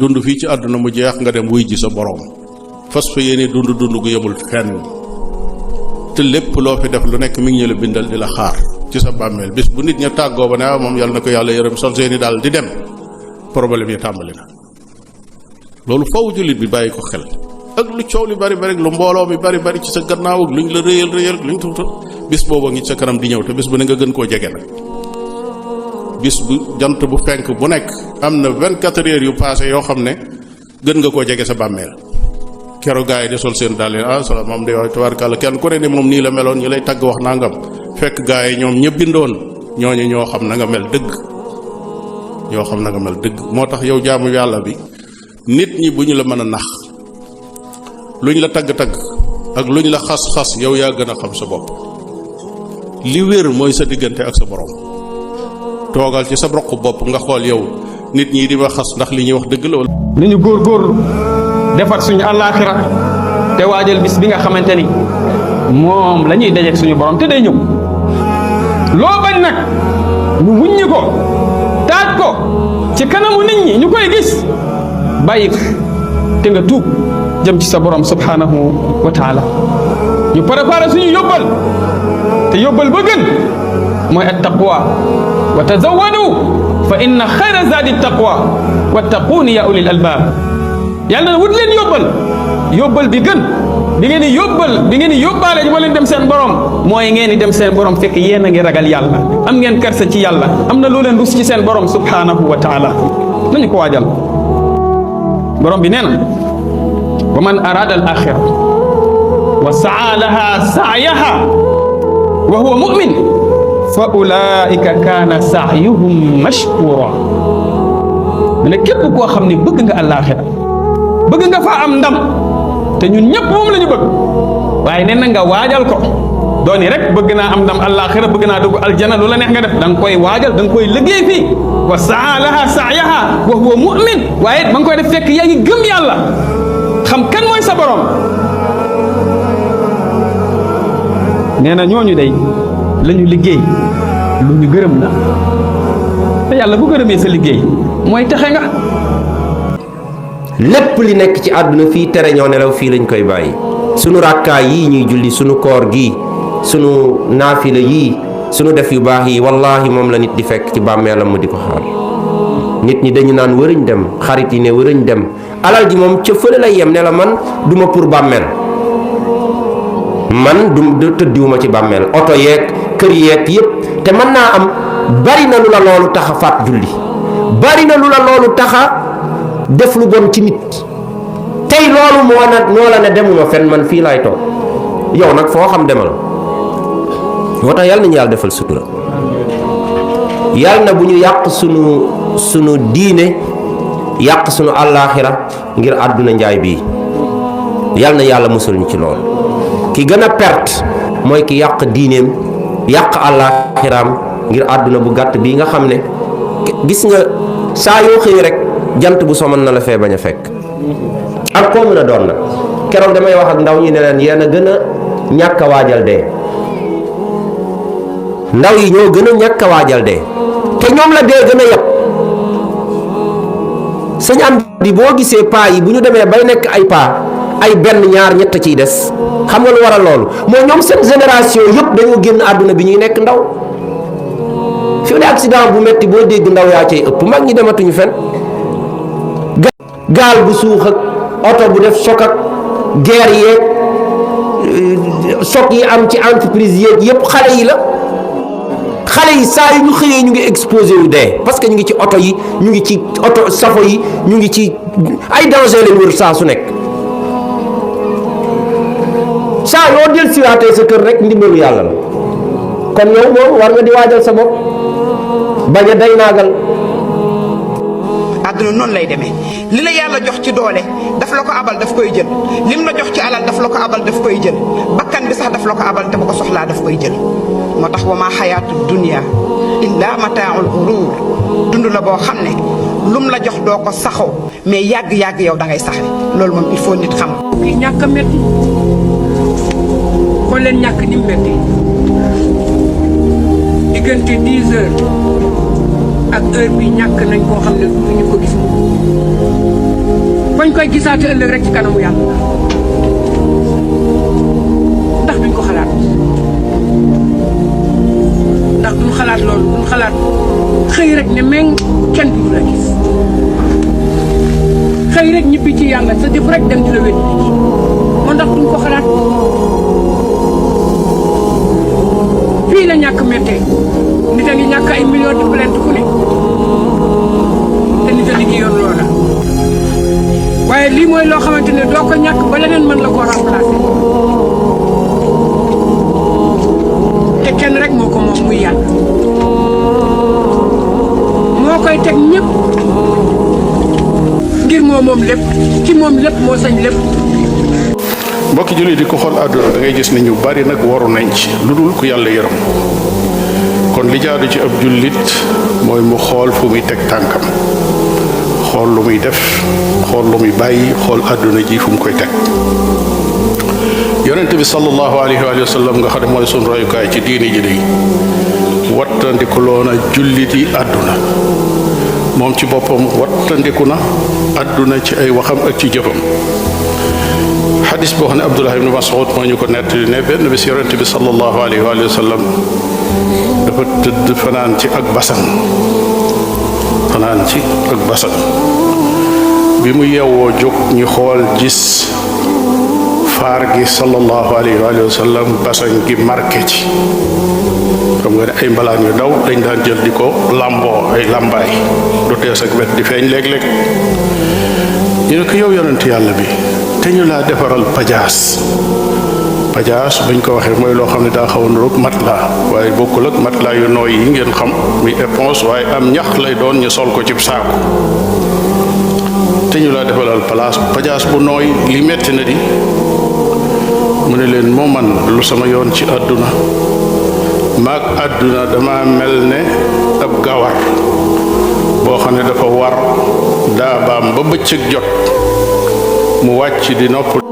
dund fii ci àdduna mu jeex nga dem wuy ji sa borom fas fa yéene dund gu yemul fenn te lépp loo fi def lu nekk mi ngi ñu la bindal di la xaar ci sa bàmmeel bis bu nit ña tàggoo ba ne moom yàlla na ko yàlla yërëm sol seeni daal di dem problème yi tàmbali na. loolu faw jullit bi bàyyi ko xel ak lu coow li bari bari lu mbooloo mi bari bari ci sa gannaaw ak luñ la rëyal luñ tuutal bis booba ngi sa kanam di ñëw te bis bu ne nga gën koo jege nag. bis bu jant bu fenk bu nekk am na 24 heures yu passé yoo xam ne gën nga koo jege sa bàmmeel. keroog gaa yi di sol seen daal salaam moom de waaye tabaarkalla kenn ku ne ni moom nii la meloon ñi lay tagg wax nangam fekk gaa yi ñoom ñëpp bindoon ñooñu ñoo xam na nga mel dëgg. ñoo xam na nga mel dëgg moo tax yow jaamu yàlla bi nit ñi bu ñu la mën a nax luñ la tagg-tagg ak luñ la xas-xas yow yaa gën a xam sa bopp. li wér mooy sa diggante ak sa borom toogal ci sa roq bopp nga xool yow nit ñi di ma xas ndax li ñuy wax dëgg la wala. nañu góorgóorlu defar suñu àllaaxira te waajal bis bi nga xamante ni moom la ñuy dajeek suñu borom te day ñëw loo bañ nag ñu wuññi ko taaj ko ci kanamu nit ñi ñu koy gis bàyyi ko te nga tuub jëm ci sa borom subhanahu wa taala ñu préparé suñu yóbbal te yóbbal ba gën mooy at taqwa wa tazawwadu fa inna xayra zaadi taqwa wattaquuni ya ulil albaab yàlla na wut leen yóbbal bi gën bi ngeen di yóbbaale ji ma leen dem seen borom mooy ngeen di dem seen borom fekk yéen a ngi ragal yàlla am ngeen kersa ci yàlla am na loo leen rus ci seen borom subhanahu wa taala nañu ko waajal borom bi nee na wa man arada al axira wa saa laha saayaha wa huwa mu'min fa ulaika kaana saayuhum mashkura ne képp koo xam ne bëgg nga àllaaxira bëgg nga fa am ndam te ñun ñëpp moom la ñu bëgg waaye nee na nga waajal ko dooni rek bëgg naa am ndam àllaaxira bëgg naa dugg aljana lu la neex nga def da nga koy waajal da nga koy liggéey fii wa saa laha saayaha wa huwa mu'min waaye ba nga koy def fekk yaa ngi gëm yàlla xam kan mooy sa borom nee na ñooñu day la ñu liggéey lu ñu gërëm na te yàlla bu gërëmee sa liggéey mooy texe nga. lépp li nekk ci àdduna fii tere ñoo nelaw fii lañ koy bàyyi sunu rakkaay yii ñuy julli sunu koor gi sunu naafila yii sunu def yu baax yi wallahi moom la nit di fekk ci bàmmeelam mu di ko xaar. nit ñi dañu naan wërëñ dem xarit yi ne wërëñ dem alal ji moom ca fële lay yem ne la man duma pour bàmmeel man du tëddiwuma ci bàmmeel oto yeeg kër yeeg yépp te mën naa am bari na lu la loolu tax a faat julli bari na lu la loolu tax a def lu bon ci nit tey loolu moo la ne demuma fen man fii laay toog yow nag foo xam demal moo tax yàlla nañu yàlla defal sutura yàlla na bu ñu yàq sunu diine yàq sunu àllaaxira ngir àdduna njaay bii yàlla na yàlla musul ñu ci lool ki gën a perte mooy ki yàq diineem yàq àllaaxiraam ngir àdduna bu gàtt bii nga xam ne gis nga saa yoo xëy rek jant bu so mën na la fee bañ a fekk ak koo mën a doon nag keroog damay wax ak ndaw ñi ne leen yéen a gën a ñàkk a waajal dee ndaw yi ñoo gën a ñàkk a waajal dee te ñoom la dee gën a yëpp sëñ am di boo gisee paa yi bu ñu demee bay nekk ay paa ay benn ñaar ñett ciy des xam nga lu waral loolu mooy ñoom seen génération yëpp dañoo génn àdduna bi ñuy nekk ndaw fi mu ne accident bu metti boo dégg ndaw yaa cay ëpp mag ñi dematuñu fen gaal bu suux ak oto bu def choc ak guerre yeeg choc yi am ci entreprise yeeg yëpp xale yi la xale yi saa yu ñu xëyee ñu ngi exposé wu dee parce que ñu ngi ci oto yi ñu ngi ci oto safo yi ñu ngi ci ay danger lañ wër saa su nekk saa yoo del siwaatee sa kër rek ndimbalu yàlla la kon yow moom war nga di waajal sa bopp bañ a day naagal. àdduna noonu lay demee li la yàlla jox ci doole daf la ko abal daf koy jël lim la jox ci alal daf la ko abal daf koy jël bakkan bi sax daf la ko abal te bu ko soxlaa daf koy jël moo tax wa maa xayaatu dunya illa mataaul gurur dund la boo xam ne lum la jox doo ko saxoo mais yàgg-yàgg yow da ngay sax loolu moom il faut nit xam. kii ñàkk a métti xool leen ñàkk ni mu métti diggante 10 heures ak heure bi ñàkk nañ koo xam ne du ñu ko gis koy gisaate ëllëg rek ci kanamu yàlla ndax duñ ko xalaat ndax duñ xalaat loolu duñ xalaat xëy rek ne meng kenn du la gis xëy rek ñibbi ci yàlla sa jëf rek dem di la wéddi moo ndax duñ ko xalaat fii la ñàkk méttee nit a ngi ñàkk ay millions de plainte ku ne te nit a liggéeyoon loola waaye lii mooy loo xamante ne doo ko ñàkk ba leneen mën la koo remplacer te kenn rek moo ko moom muy yàlla moo koy teg ñëpp ngir moom lépp ci moom lépp moo sañ lépp. mbokki jullit di ko xool àdduna da ngay gis ne ñu bari nag waru nañ ci lu dul ku yàlla yërëm kon li jaadu ci ab jullit mooy mu xool fu muy teg tànkam xool lu muy def xool lu muy bàyyi xool àdduna ji fu mu koy teg. yonent bi sallallahu alayhi wa sallam nga xam ne mooy sunu royukaay ci diini ji day wattandikuloo na jullit yi àdduna moom ci boppam wattandiku na àdduna ci ay waxam ak ci jëfam. xadis boo xam ne Abdullah ibn Mas'ud moo ñu ko nettali ne benn bis yonent bi sallallahu alayhi wa sallam dafa tëdd fanaan ci ak basan bi mu yeewoo jóg ñu xool gis faar gi sallallahu alayhi wa sallam basan gi marqué ci xam nga ne ay mbalaan yu ndaw dañ daan jël di ko làmboo ay làmbaay du tees ak wet di feeñ léeg-léeg ñu ne ko yow yonent yàlla bi te ñu laa defaral pajaas bañ ko waxee mooy loo xam ne daa xaw a nuroog matelas waaye bokkul ak matelas yu nooy yi ngeen xam muy éponge waaye am ñax lay doon ñu sol ko ci saako te ñu laa defaral pajaas bu nooy li metti na di mu ne leen moo man lu sama yoon ci àdduna maag àdduna dama mel ne ab gawar boo xam ne dafa war daabaam ba bëccëg jot mu wàcc di nopp